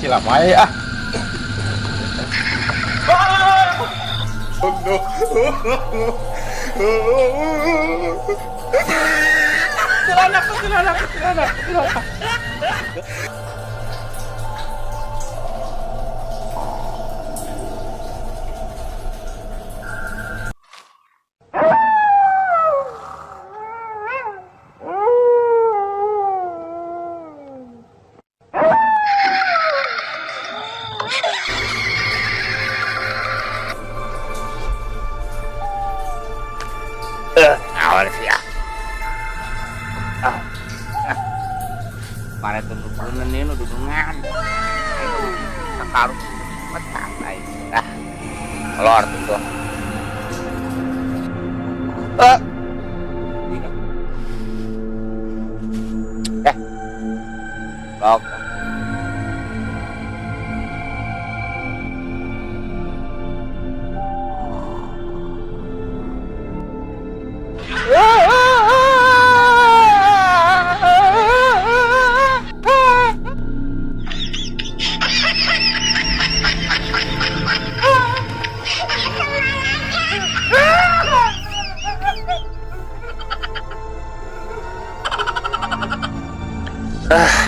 Sila wae ah. Oh no. Celana ko, celana ko, celana ko, celana. Awal sih ya. Mana tunggu punan ini dudungan. Sekarang pecah aing. Ah. Keluar tuh. Lok.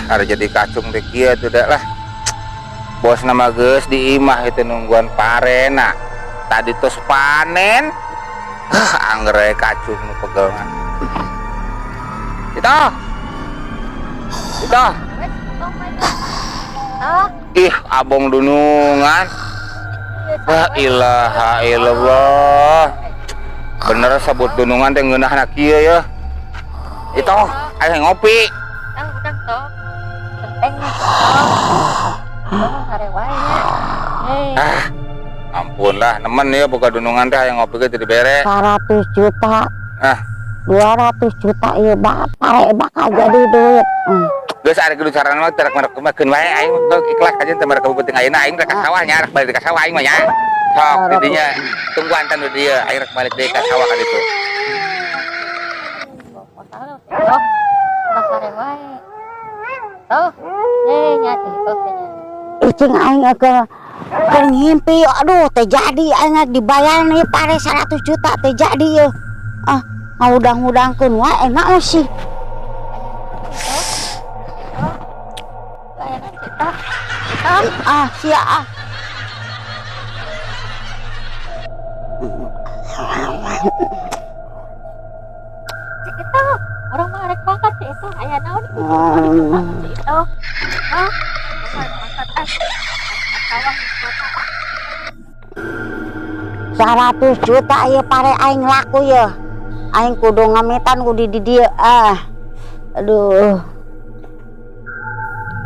Harus jadi kacung deh kia tuh dah lah. Bos nama geus di imah itu nungguan parena. Tadi tos panen. Angger kacung nu pegel mah. Itu. Itu. Ih, abong dunungan. La ilaha illallah. Bener sebut dunungan teh ngeunahna kieu ya. Itu, ayo ngopi. Ah, ampun lah, nemen ya buka dunungan teh yang ngopi ge jadi bere. 100 juta. Ah. 200 juta ieu bapak bakal jadi duit. Geus ari kudu carana mah terek merek mah keun wae aing mah ikhlas aja teh merek penting ayeuna aing rek ka sawah nya, rek balik ka sawah aing mah nya. Sok di dinya tungguan tan di dieu aing rek balik deui ka sawah ka ditu. Icing aing keur ngimpi, aduh teh jadi aing dibayar nih pare 100 juta teh jadi ye. Ah, ngudang-ngudangkeun wae enak sih. Ah, sia ah. Itu orang mah rek mangkat sih itu aya naon itu. Itu. Hah? Mangkat ah. 100 juta ieu pare aing laku ye. Aing kudu ngamitan kudu di dieu ah. Aduh.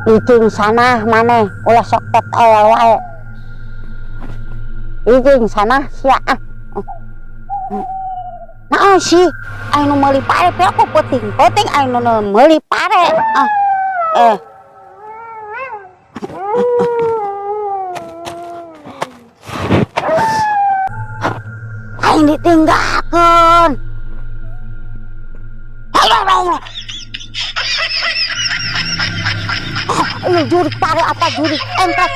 Icing sana maneh ulah sok tet awal wae. Icing sana sia ah. Nah sih aing nu meuli pare pe aku penting-penting aing nu meuli pare ah. Aing ditinggalkeun. Ayo. Ayo jurik pare apa jurik entek.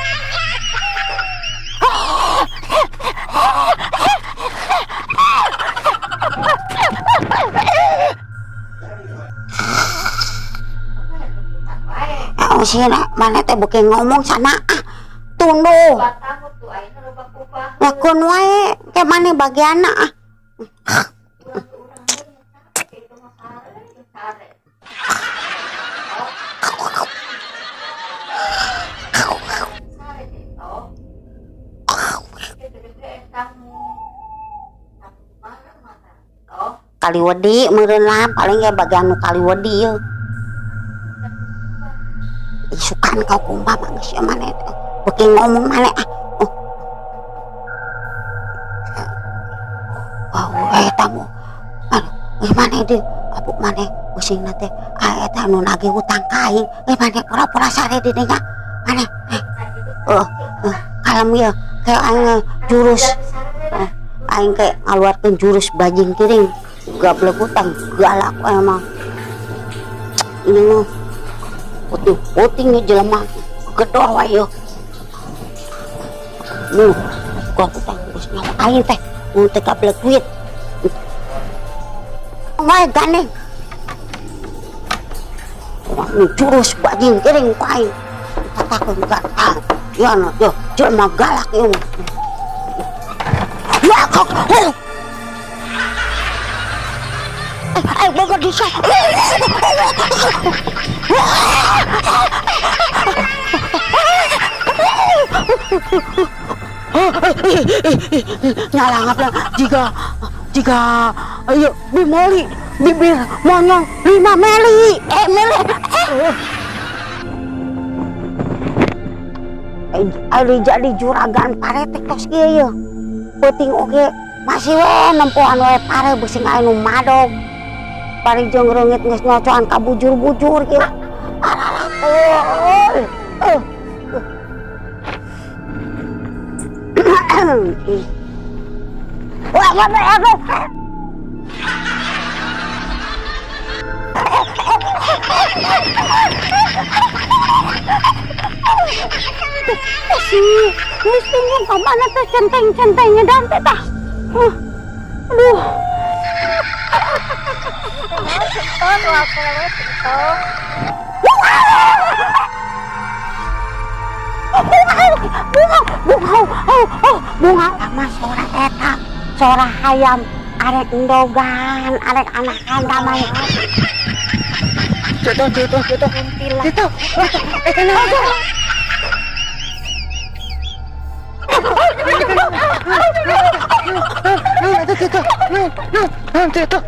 Oh sih mana teh beuki ngomong sana ah tunduh. Lakukan wae ke mana bagianna ah. Kaliwedi meureun lah paling ge bagian nu kaliwedi ye. Isukan kau kumaha mah geus maneh teh. Beuki ngomong maneh ah. Oh. Wow, eta mu. Aduh, maneh deui? Abuk maneh pusingna teh. Ah eta nu nagih hutang ka aing. Maneh pura-pura sare di dinya. Maneh. Kalem ieu kayak aing jurus. Aing kayak ngaluarkeun jurus bajing kiring. Gablek hutang galak emang. Ini mah puting-puting nih jelema gedor wae yeuh. Nu, gua utang geus nyawa aing teh. Mun teh kabelet duit. Wae gandeng. Wah, nu jurus bajing kiring ku aing. Katakeun ka ah, ya no, yo, jelema galak ieu. Ya kok. Eh, boga bisa. Nyalangap lah jika jika ayo bimoli bibir monyong 5 meli eh meli eh eh jadi juragan pare teh tos kieu ye peuting oge masih we nempoan we pare beusi aya nu madog pare jeung reungit geus nyocoan ka bujur-bujur kieu. Alah, eh eh. Wah, wah, wah, wah. Si, mestinya ke mana tuh centeng-centengnya dan teh tah. Huh. Aduh. Naon Ceu Itoh nu awewe Ceu Itoh? Bunga, bunga, oh, oh, bunga sama sora eta, sora hayam, arek endogan, arek anakan namanya. Ceu Itoh, Ceu Itoh, Ceu Itoh. Kuntilanak. Ceu Itoh, eh kenapa? Itu Ceu Itoh, Ceu Itoh. Ceu Itoh.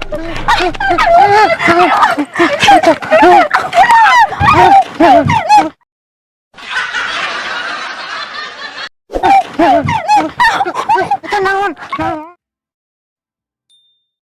Itu naon?